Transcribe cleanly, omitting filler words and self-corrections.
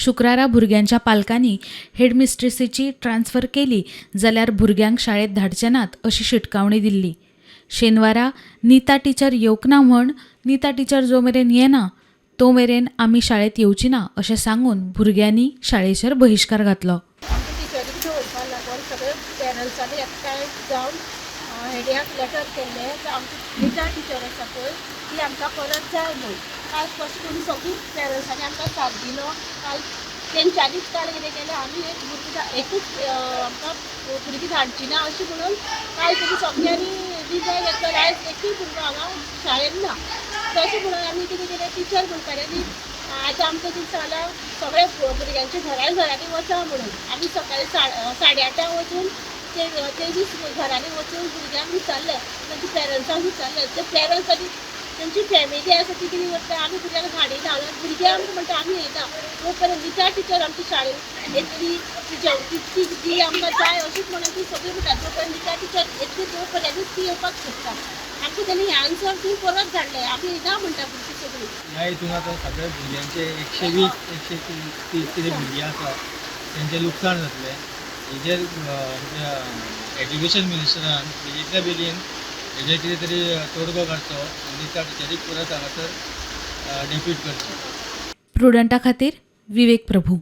शुक्रारा भुरग्यांच्या पालकांनी हेडमिस्ट्रेसीची ट्रान्स्फर केली जाल्यार भुरग्यांक शाळेत धाडचे नात अशी शिटकावणी दिल्ली. शेनवारा नीता टिचर येवंक ना म्हण नीता टिचर जो मेरेन येना तो मेरेन आमी शाळेत येवची ना अशें सांगून भुरग्यांनी शाळेचेर बहिश्कार घातलो. आमच्या टिचरीक दवरपा लागून सगळे पेरंट्सांनी एकठांय जावन हेड्याक लेटर केल्लें. तर आमची निता टिचर आसा पळय, ती आमकां परत जाय म्हूण. काल कशें करून सगळीं पेरंट्सांनी आमकां साथ दिलो. काल तेंच्यांनीच काल कितें केलें, आमी एक भुरगीं एकूच आमकां भुरगीं धाडची ना अशें म्हणून काल तेणी सगळ्यांनी रिजायन घेतलो. आयज एकूय भुरगो हांगा शाळेंत ना. तशें म्हणून आमी कितें केलें, टिचर म्हणटाले न्ही, आतां आमकां कितें सांगलां, सगळे भुरग्यांच्या घरान घरांनी वचा म्हणून. आमी सकाळी 8:30 वचून ते ते दीस घरांनी वचून भुरग्यांक विचारलें, तांच्या पेरंट्सांक विचारलें. ते पेरंट्स आनी तेंची फॅमिली आसा ती कितें करता, आमी भुरग्यांक धाडिना. भुरगीं आमकां म्हणटा आमी येना तो पर्यंत निता टिचर आमच्या शाळेंत येतली, ती ती ती आमकां जाय अशीच म्हणून ती सगळीं म्हणटा. जो पर्यंत निता टिचर येतली तो पर्यंतूच ती येवपाक सोदता. आमकां तेणी आन्सर दिवन परत धाडलें, आमी येना म्हणटा भुरगीं सगळीं. ह्या हितून आतां सगळ्या भुरग्यांचे 120, 130 कितें भुरगीं आसा तेंचें लुकसाण जातलें. हेजेर आमच्या एज्युकेशन मिनिस्टरान बेगींतल्या बेगीन हेजेर कितें तरी तोडगो काडचो आनी त्या टिचरीक परत हांगासर डेप्यूट करची. प्रुडंटा खातीर विवेक प्रभू.